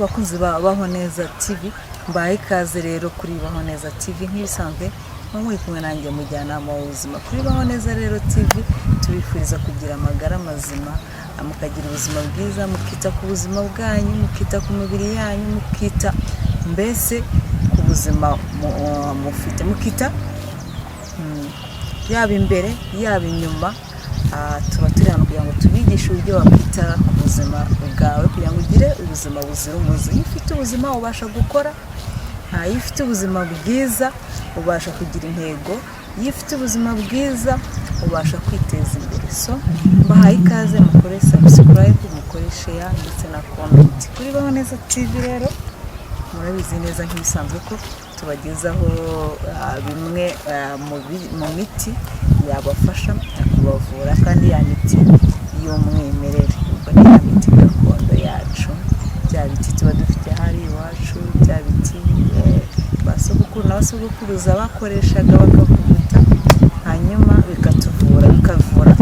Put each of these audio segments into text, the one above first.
Bakunzi ba Baho Neza TV, mbahaye ikaze rero kuri Baho Neza TV. Nk'ibisanzwe muba muri kumwe nanjye, mujyanama w'ubuzima kuri Baho Neza rero TV. Tubifuriza kugira amagara mazima, mukagira ubuzima bwiza, mukita ku buzima bwanyu, mukita ku mibiri yanyu, mukita mbese ku buzima mufite, mukita yaba imbere yaba inyuma. Tuba turi hano kugira ngo tubigishe uburyo wakwita ku buzima bwawe kugira ngo ugire ubuzima buzira umuze. Iyo ufite ubuzima ubasha gukora, iyo ufite ubuzima bwiza ubasha kugira intego, iyo ufite ubuzima bwiza ubasha kwiteza imbere. So mbahaye ikaze, mukore subscribe, mukore share ndetse na comment kuri Baho Neza TV. Rero murabizi neza nk'ibisanzwe ko tubagezaho bimwe mu miti yabafasha kubavura, kandi ya miti y'umwimerere. Ubwo ni ya miti gakondo yacu, bya biti tuba dufite hari iwacu, bya biti ba sogokuru na basogokuruza bakoreshaga bakavuguta, hanyuma bikatuvura, bikavura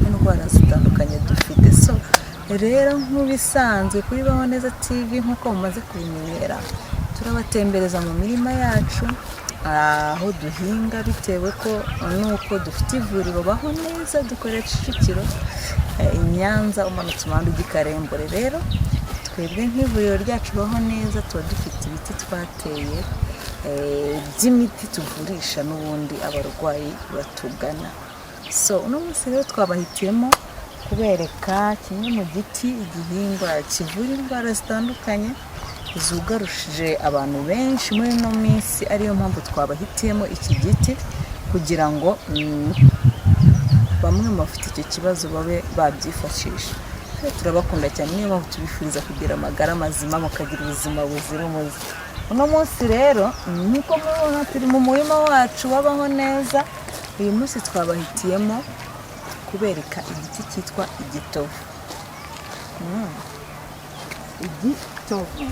indwara zitandukanye dufite. So rero nk'ibisanzwe kuri Baho Neza TV, nk'uko mumaze kubimenyera, turabatembereza mu mirima yacu aho duhinga, bitewe ko nuko dufite ivuriro Baho Neza dukorera Kicukiro, i Nyanza, umanutse umuhanda ujya i Karembure. Rero twebwe nk'ivuriro ryacu Baho Neza tuba dufite ibiti twateye by'imiti tuvurisha n'ubundi abarwayi batugana. So uno munsi rero twabahitiyemo kubereka kimwe mu giti, igihingwa kivura indwara zitandukanye zugarushije abantu benshi muri ino minsi, ariyo mpamvu twabahitiyemo iki giti kugira ngo bamwe mu bafite icyo kibazo babe babyifashisha. Turabakunda cyane, niyo mpamvu tubifuriza kugira amagara mazima, mukagira ubuzima buzira umuze. Uno munsi rero nk'uko mubibona turi mu murima wacu wabaho neza. Uyu munsi twabahitiyemo kubereka igiti cyitwa igitovu. Igitovu,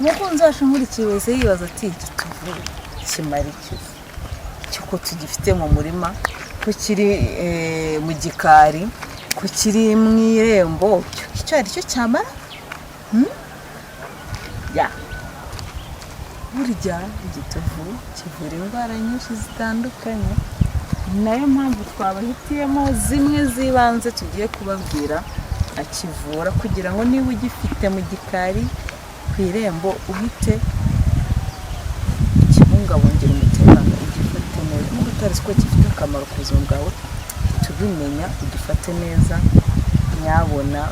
umukunzi wacu nkurikiye wese yibaza ati: "Igitovu kimara iki cy'uko tugifite mu murima, ko kiri mu gikari, ko kiri mu irembo, icyo ari cyo cyamara?" Ya, burya igitovu kivura indwara nyinshi zitandukanye, ni nayo mpamvu twabahitiyemo zimwe z'ibanze tugiye kubabwira akivura, kugira ngo niba ugifite mu gikari, ku irembo, uhite ukibungabungira umutekano, ugifate neza. Niba utari ko gifite akamaro ku buzima bwawe, uhita ubimenya, ugifate neza nyabona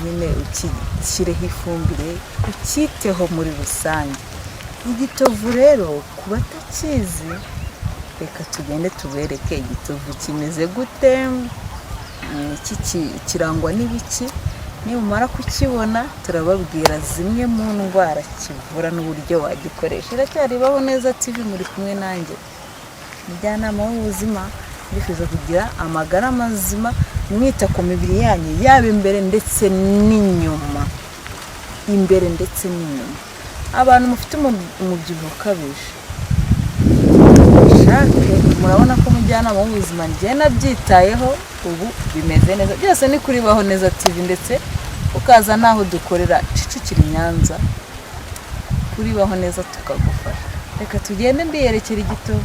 nyine, ukishyireho ifumbire, ucyiteho muri rusange. Igitovu rero, ku batakizi, reka tugende tubereke igitovu kimeze gute, iki kirangwa n'ibiki. Nimumara kukibona turababwira zimwe mu ndwara kivura n'uburyo wagikoresha. Iracyari Baho Neza TV, muri kumwe nanjye mujyanama w'ubuzima. Ndifuza kugira amagara mazima, mwita ku mibiri yanyu, yaba imbere ndetse n'inyuma, imbere ndetse n'inyuma. Abantu mufite umubyibuho ukabije, shake, murabona ko umujyanama w'ubuzima njye nabyitayeho, ubu bimeze neza. Byose ni kuri Baho Neza TV, ndetse ukaza n'aho dukorera Kicukiro i Nyanza kuri Baho Neza tukagufasha. Reka tugende mbiyerekera igitovu.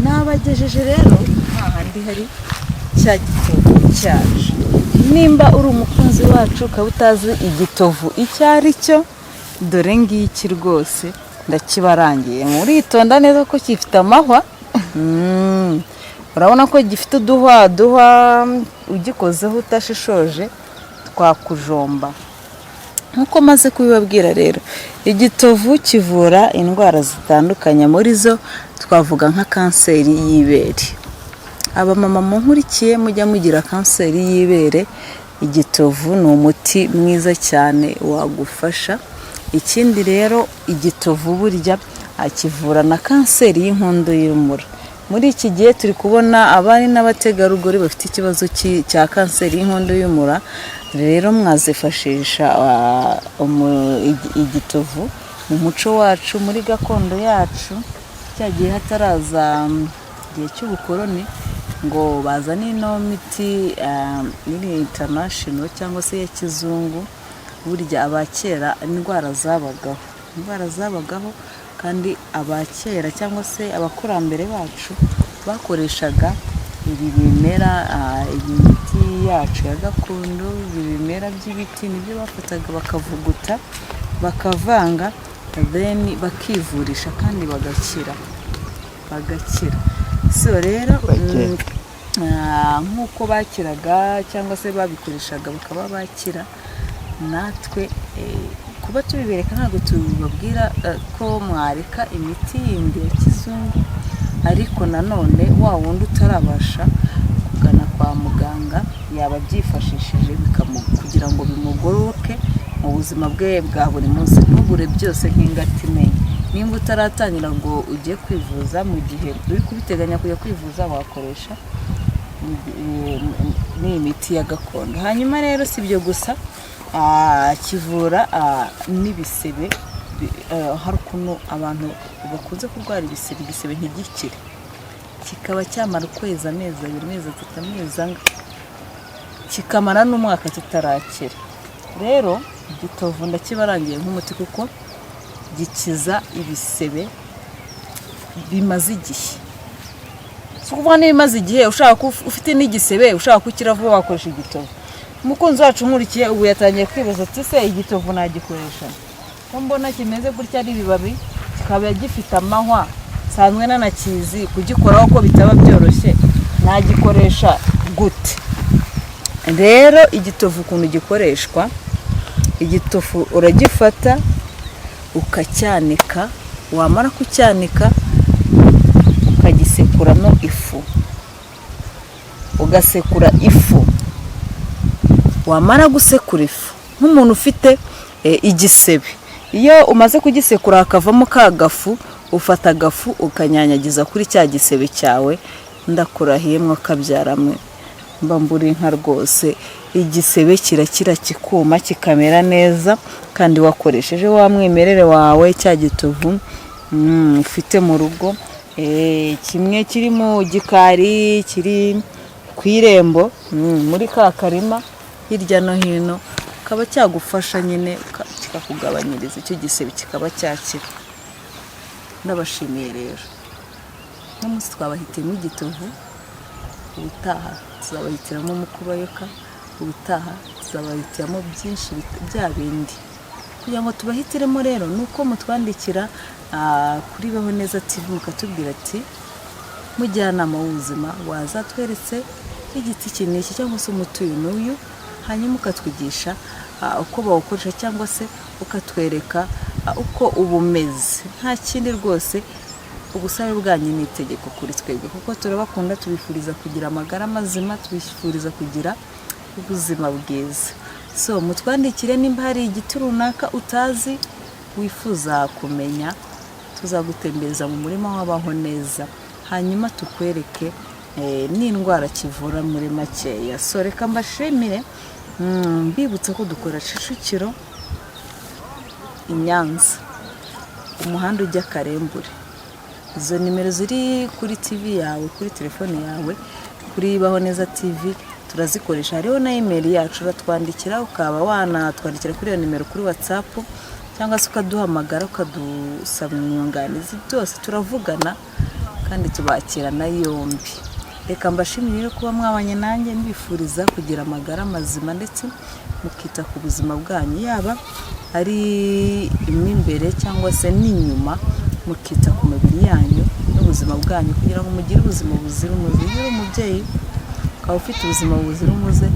Nabagejeje rero hahandi hari cya gitovu cyacu. Nimba uri umukunzi wacu ukaba utazi igitovu icyo ari cyo, dore ngiki rwose ndakibarangiye. Muritonda neza ko gifite amahwa. Urabona ko gifite uduhwa duhwa, ugikozeho utashishoje twakujomba. Nk'uko maze kubibabwira rero, igitovu kivura indwara zitandukanye, muri zo twavuga nka kanseri y'ibere. Abamama munkurikiye mujya mugira kanseri y'ibere, igitovu ni umuti mwiza cyane wagufasha. Ikindi rero, igitovu burya akivura na kanseri y'inkondo y'umura. Muri iki gihe turi kubona abari n'abategarugori bafite ikibazo cya kanseri y'inkondo y'umura. Rero mwazifashisha igitovu mu muco wacu, muri gakondo yacu. Cya gihe hataraza igihe cy'ubukoroni ngo bazane ino miti iri international cyangwa se ya kizungu, burya abakera indwara zabagaho, indwara zabagaho, kandi abakera cyangwa se abakurambere bacu bakoreshaga ibi bimera, iyi miti yacu ya gakondo. Ibi bimera by'ibiti nibyo bafataga bakavuguta, bakavanga, then bakivurisha kandi bagakira, bagakira. So rero nk'uko bakiraga cyangwa se babikoreshaga bakaba bakira, natwe kuba tubibereka ntabwo tubabwira ko mwareka imiti yindi ya kizungu, ariko nanone wa wundi utarabasha kugana kwa muganga yaba abyifashishije kugira ngo bimugororoke mu buzima bwe bwa buri munsi. Ntugure byose nk'ingata imenya. Nimba utaratangira ngo ujye kwivuza, mu gihe uri kubiteganya kujya kwivuza, wakoresha n'iyi miti ya gakondo. Hanyuma rero si ibyo gusa, kivura n'ibisebe. Hari ukuntu abantu bakunze kurwara ibisebe, igisebe ntigikire, kikaba cyamara ukwezi, amezi 2, amezi 3, amezi ane, kikamara n'umwaka kitarakira. Rero igitovu ndakibarangiye nk'umuti kuko gikiza ibisebe bimaze igihe. Si ukuvuga n'ibimaze igihe, ushaka ko ufite n'igisebe ushaka ko ukira vuba, wakoresha igitovu. Umukunzi wacu nkurikiye ubu yatangiye kwibaza ati: "Se igitovu nagikoresha ko mbona kimeze gutya, ari ibibabi, kikaba gifite amahwa, nsanzwe nanakizi kugikoraho ko bitaba byoroshye, nagikoresha gute?" Rero igitovu ukuntu gikoreshwa: igitovu uragifata ukacyanika, wamara kucyanika ukagisekuramo ifu, ugasekura ifu. Wamara gusekura ifu, nk'umuntu ufite igisebe, iyo umaze kugisekura hakavamo ka gafu, ufata agafu ukanyanyagiza kuri cya gisebe cyawe. Ndakurahiye mwakabyaramwe, mba mbura inka rwose, igisebe kirakira, kikuma, kikamera neza, kandi wakoresheje wa mwimerere wawe, cya gitovu ufite mu rugo, kimwe kiri mu gikari, kiri ku irembo, muri ka karima hirya no hino, kaba cyagufasha nyine kikakugabanyiriza icyo gisebe, kikaba cyakira. Ndabashimiye rero, uno munsi twabahitiyemo igitovu, ubutaha tuzabahitiramo umukubayoka, ubutaha tuzabahitiramo byinshi bya bindi. Kugira ngo tubahitiremo rero ni uko mutwandikira kuri Baho Neza TV, mukatubwira ati: "Mujyanama w'ubuzima, wazatweretse igiti iki n'iki cyangwa se umuti uyu n'uyu, hanyuma ukatwigisha uko bawukoresha cyangwa se ukatwereka uko uba umeze." Nta kindi rwose, ubusabe bwanyu ni itegeko kuri twebwe, kuko turabakunda, tubifuriza kugira amagara mazima, tubifuriza kugira ubuzima bwiza. So mutwandikire nimba hari igiti runaka utazi wifuza kumenya, tuzagutembereza mu murima w'Abaho Neza, hanyuma tukwereke n'indwara kivura muri makeya. So reka mbashimire, mbibutsa ko dukora Kicukiro i Nyanza, umuhanda ujya Karembure. Izo nimero ziri kuri TV yawe, kuri telefone yawe, kuri Baho Neza TV turazikoresha. Hariho na email yacu, uratwandikira, ukaba wanatwandikira kuri iyo nimero kuri WhatsApp, cyangwa se ukaduhamagara ukadusaba inyunganizi. Byose turavugana kandi tubakirana yombi. Reka mbashimire rero kuba mwabanye nanjye, mbifuriza kugira amagara mazima ndetse mukita ku buzima bwanyu, yaba ari mo imbere cyangwa se n'inyuma, mukita ku mibiri yanyu n'ubuzima bwanyu kugira ngo mugire ubuzima buzira umuze. Iyo uri umubyeyi ukaba ufite ubuzima buzira umuze,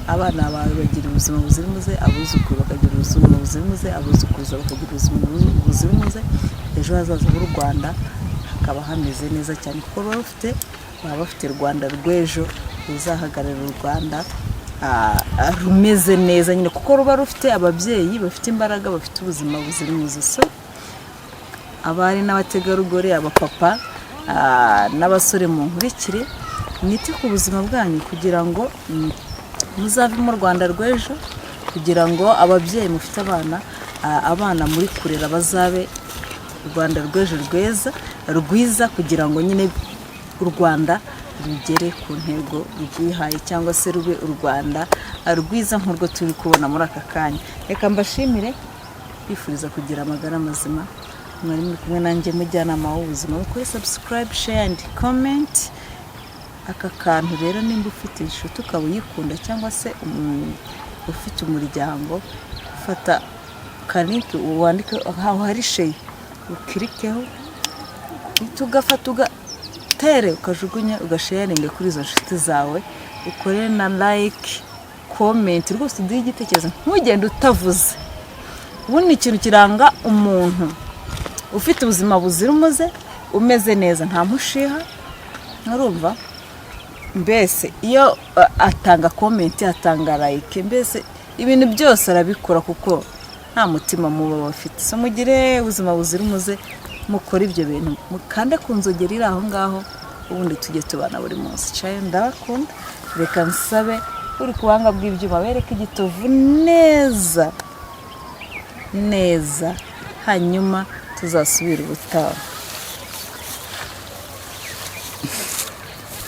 abana bawe bagira ubuzima buzira umuze, abuzukuru bakagira ubuzima buzira umuze, abuzukuruza bakagira ubuzima buzira umuze, ejo hazaza h'u Rwanda hakaba hameze neza cyane, kuko baba bafite u Rwanda rw'ejo ruzahagararira u Rwanda rumeze neza nyine, kuko ruba rufite ababyeyi bafite imbaraga, bafite ubuzima buzira umuze. So abari n'abategarugori, abapapa N'abasore munkurikire, mwite ku buzima bwanyu kugira ngo muzave mu Rwanda rw'ejo, kugira ngo ababyeyi mufite abana, abana muri kurera bazabe u Rwanda rw'ejo rweza rwiza, kugira ngo nyine u Rwanda rugere ku ntego rwihaye, cyangwa se rube u Rwanda rwiza nk'urwo turi kubona muri aka kanya. Reka mbashimire, bifuriza kugira amagara mazima. Mwari muri kumwe nanjye, mujyanama w'ubuzima. Mukore subscribe, share and comment. Aka kantu rero, nimba ufite inshuti ukaba uyikunda, cyangwa se ufite umuryango, fata ka link wandike aho hari share, ukirikeho, tugafata ugatere, ukajugunya, ugasharinga kuri izo nshuti zawe, ukore na like, comment, rwose uduhe igitekerezo, ntugende utavuze. Ubundi ikintu kiranga umuntu ufite ubuzima buzira umuze, umeze neza, nta mushiha, nturumva, mbese iyo atanga comment, atanga like, mbese ibintu byose arabikora kuko nta mutima muba bafite. So mugire ubuzima buzira umuze, mukore ibyo bintu, mukande ku nzogera iri aho ngaho, ubundi tujye tubana buri munsi. Cayo, ndabakunda. Reka nsabe uri ku buhanga bw'ibyuma bereke igitovu neza neza, hanyuma tuzasubira ubutaha.